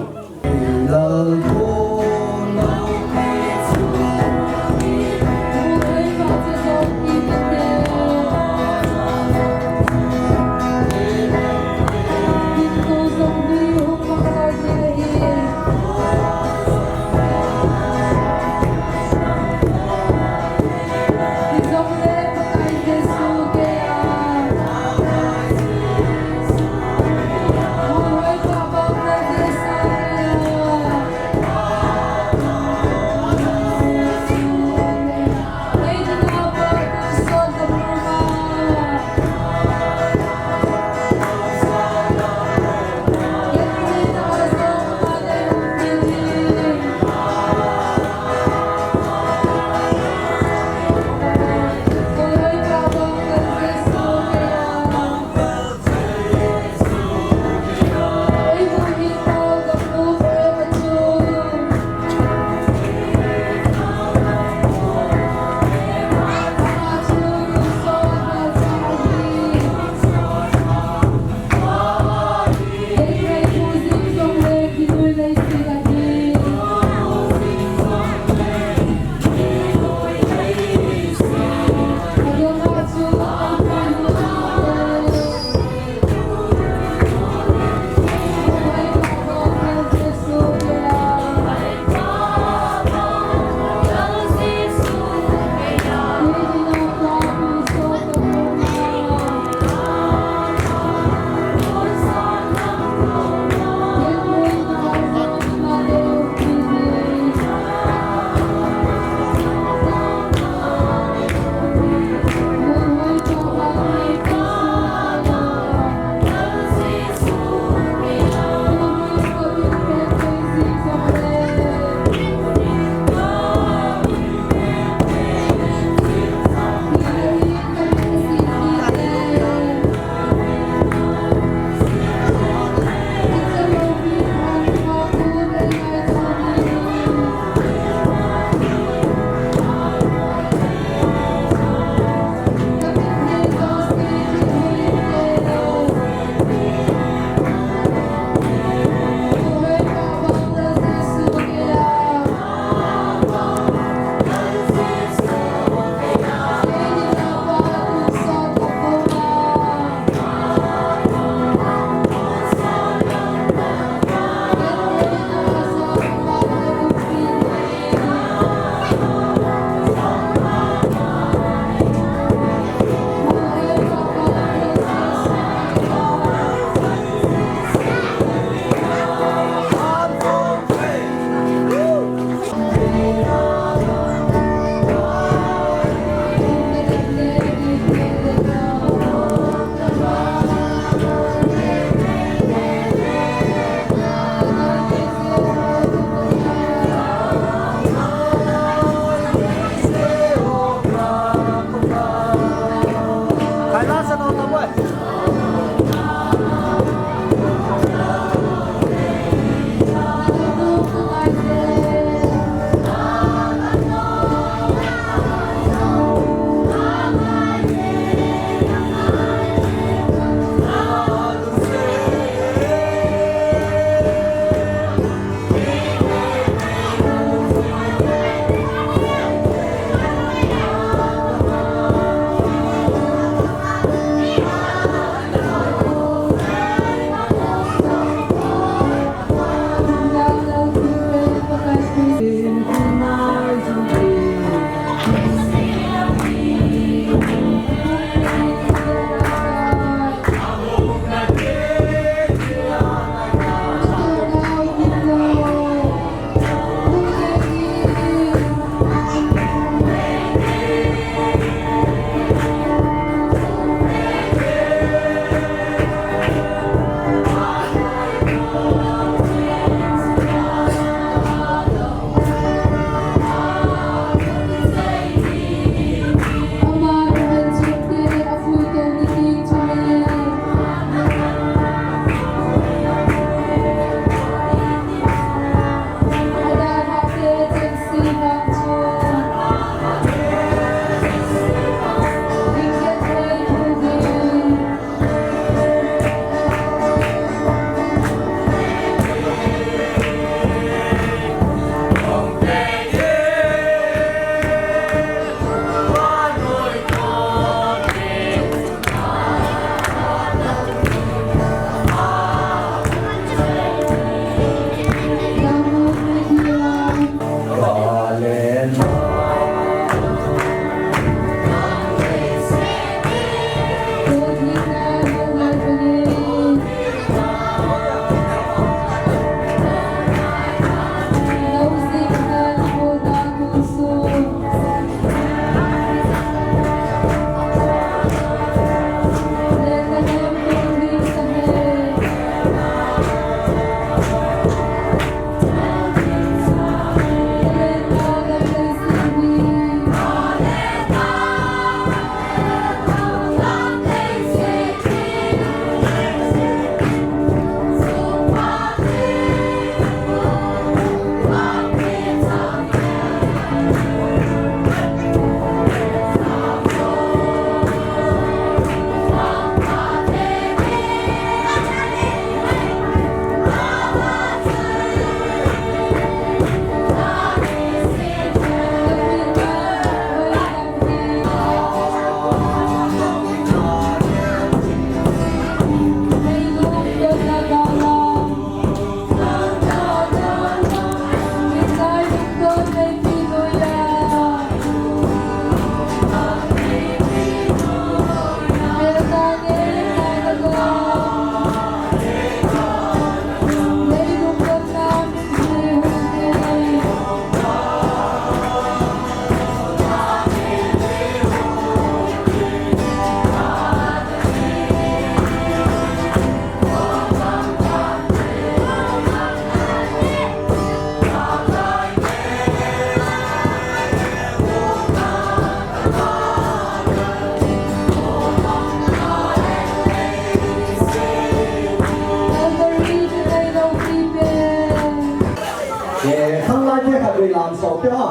Sawpi ha,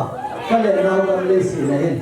ka le nau lam le si na hin.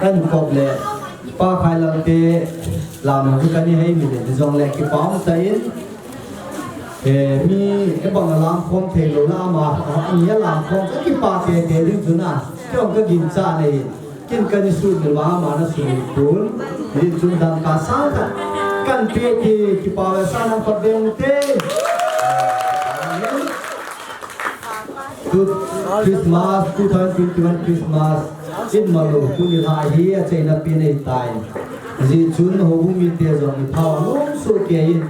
Kan kop le Pa Khailam te lam chu kan i hei mi le, ti jong le kipah um ta in. Eh, mi e bang a lam khom thei lo na ama, a, a mi a lam khom ka kipah te te ding chu na. Kei ong ka gin cha nei. Kin kan i sut le ma ma na sut pun. Ni chun dan ka sang ka. Kan pe ki kipah le sa na pa deng te. Amen. Tu Christmas, two thousand twenty-one Christmas, in malo, kuni la hi a chaina pi nei tai. Ji chun ho bu mi te jong i thau lum su ke in.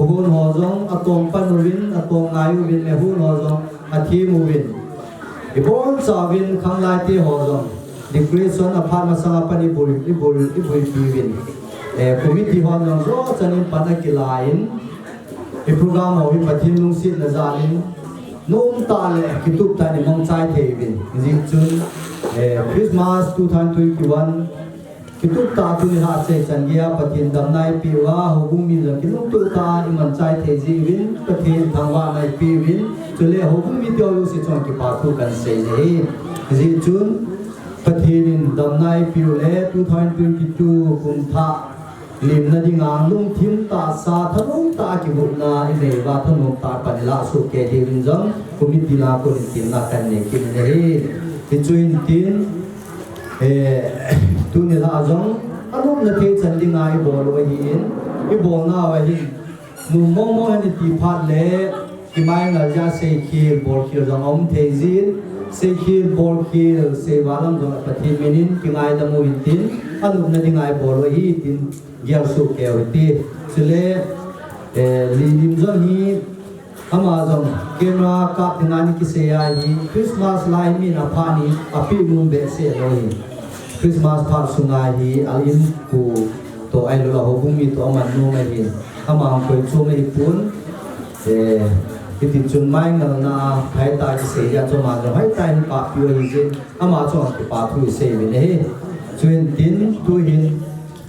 Hun ho jong atong pan uvin, atong ngai uvin, le hun ho jong athem uvin. Ibon chauvin khanglai te ho jong decoration aphat masang apan ibul, ibul, ibul piuvin. Eh, committee ho jong jo chanin pan akilain. I program ho hi Pathen lungsetna jalin, nom tah le kitup tah in imangchai thei uvin. Hijeh chun, eh, Christmas two thousand twenty-one, kitup tah tuni lha achai chan geiya Pathen damna eipeh uva, houbung mi jong kilungto tah a imangchai thei jiuvin, Pathen thangvahna eipeh uvin, chule houbung mite ho jouse chunga kipa thu kahin sei ahi. Hijeh chun, Pathen in damna eipeh u le two thousand twenty-two kum thah limna dinga lungthim tahsa thanom tah a kivopna inei uva, thanom tah a pan ilah soh kei diuvin jong committee lah a kon in temna kahin nei kit in ahi. Hichu hintin, eh, tuni lha jong anopna thei chan dinga ibol u ahin, ibolnau ahin, nom mong mong hen iti phat le, kimaingal jeh a seikhel bolkhel jong aum thei jin, seikhel bolkhel seival lam jong Pathen min in kingaidam u hintin, anopna dinga ibol u ahi tin, gel soh kei u hite. Chule, eh, Lilim jong hi, ama jong camera kap dinga ni kisei ahi, Christmas lai min aphat ni, apeh nom behseh lou ahi. Christmas phat sunga hi, a inko toh ahilouleh houbung mi toh aman nom ahin, ama koi chom ahipon, eh, hiti chun maingalna a, hoitah kisei dia chu ama jong hoitah in kapeh u ahi jeh in, ama chunga kipa thu isei uvin ahi. Chuin tin, tuhin,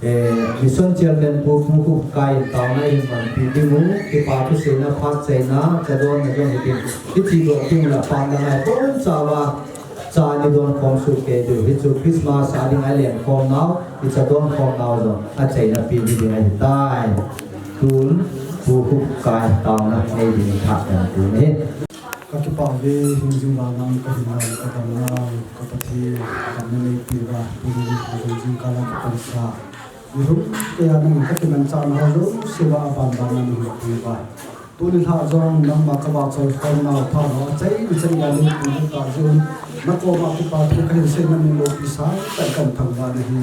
eh, Mission Chairman Pu, Pu Khupkai in taona ihin manpi ding u, kipa thu seina, phat seina, chadonna jong hitin, hiti doh ding le phat ngai bonchauva, cha ni don khom soh kei diu, hichu Christmas a dinga ilen khom nau, icha don khom nau jong achaina pe ding ahitai. Tun, Pu Khupkai taona nei ding thah kan tun ahi. Kakipah uve, hingjing vang lam kahin lam kadamnau, ka Pathen, damna neipeh uva, tuni jingkah a kipansa. Nilhum keiya nangin kakimanchahna ho jouse uva aban ban a neihuhpi uva. Tuni lha jong nangma kavahchoi khomnau phat ho achaina chan geiya neihuhpi tah jeh un, nakoma kipa thu kahin seina min loupi sangtah in kahin thangvah nahi.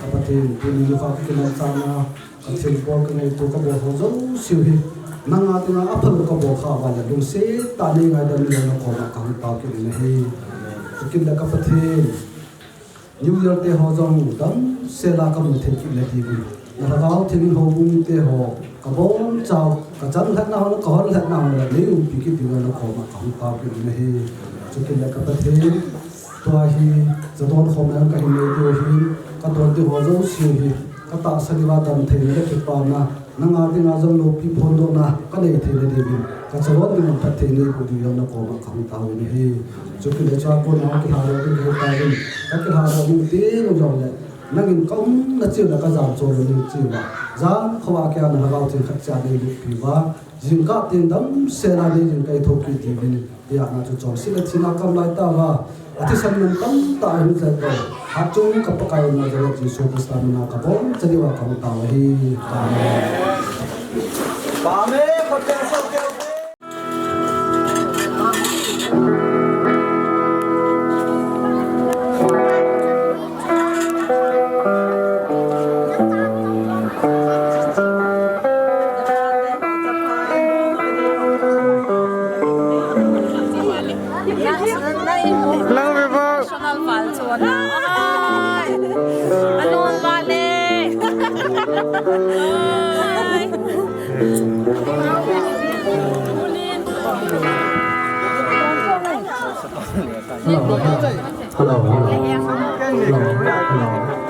Ka Pathen, tuni nikho kakimanchahna, kathilbol kangaito kabol ho jouse u hi, nanga dinga aphalou kabol khah uva le lungset tah a neingaidam in nakoma kahung tao kit in ahi. Chukit le ka Pathen, New Year te ho jong damsel a kamu thei kit le diuvin, na Lhagao Theng in houbung mite ho kabonchauva, kachan lhatna ho, kahon lhatna ho le neiumpi kit diuva nakoma kahung tao kit in ahi. Chukit le ka Pathen, tua hi, cha don khomna kahin nei diu ahin, kadon diu ho jouse u hi, katahsan diuva damtheina le kipana, nanga dinga jong loupi phondohna kanei theina diuvin, kachadoh ding phatthei neiboh diu jong nakoma kahung taovin ahi. Chukit le chua kona kilhadoh ding kahi tauvin, kakilhadoh ding teng u jongle, nangin kaumna cheh u le kajam chol u ding cheh uva, jan khovah keiya na Lhagao Theng khat cheh a neilutpi uva, jingkah teng damsel a neijing kaithou kit diuvin, tia na chu chonset le thina kam lai tauva, athisan mun tamtah ahin jat uva, hatchungnung ka Pakai u Nazareth Jesu Christa mina kaboncha diuva kahung tao ahi. Amen. Amen. Lang ve ba. Personal val chu na. Ai. Alon val le. Ai. Hello, hello. Hello, hello. Hello, hello.